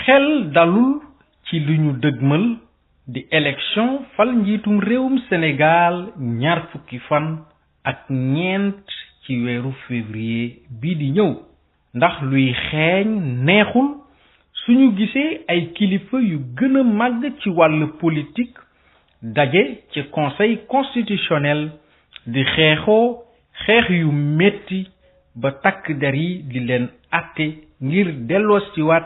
xel dalul ci li ñu dëgmal di élection fal njiitum réewum Sénégal ñaar fukki fan ak ñeent ci weeru février bii di ñëw ndax luy xeeñ neexul suñu gisee ay kilifa yu gën a màgg ci wàllu politique daje ci conseil constitutionnel di xeex yu metti ba takk der yi di leen àtte ngir delloosiwaat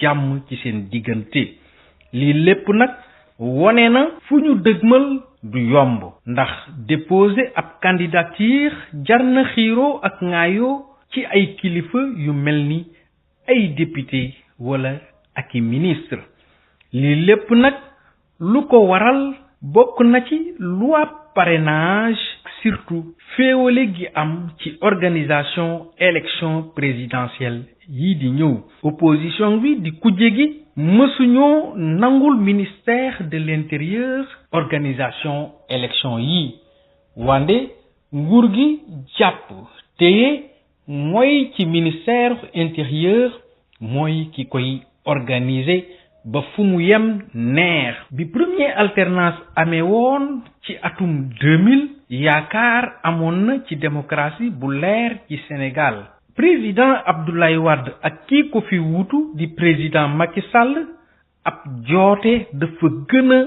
jàmm ci seen diggante lii lépp nag wone na fu ñu dëgmal du yomb ndax déposer ab candidature jar na xiiroo ak ŋaayoo ci ay kilifa yu mel ni ay député wala ak i ministre lii lépp nag lu ko waral bokk na ci loi parrainage surtout féewale gi am ci organisation élection présidentielle yii di ñëw opposition bi di kujje gi mësuñoo nangul ministère de l'intérieur organisation élection yi wande nguur gi jàpp téye mooy ci ministère intérieur mooy ki koy organiser ba fu mu yem neex bi premier alternance amee woon ci atum 2000 yaakaar amoon na ci démocratie bu leer ci Sénégal président Abdoulaye Wade ak kii ko fi wuutu di président Macky Sall ab joote dafa gën a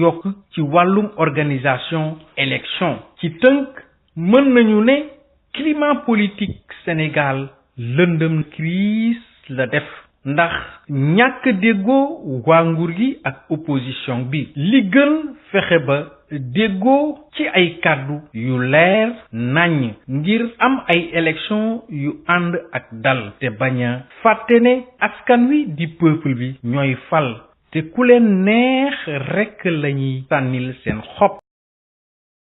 yokk ci wàllum organisation élection ci tënk mën nañu ne climat politique Sénégal lëndëm crise la def ndax ñàkk déggoo waa nguur gi ak opposition bi li gën fexe ba déggoo ci ay kàddu yu leer naññ ngir am ay élection yu ànd ak dal te bañ a fàtte ne askan wi di peuple bi ñooy fal te ku leen neex rekk lañuy sànnil seen xob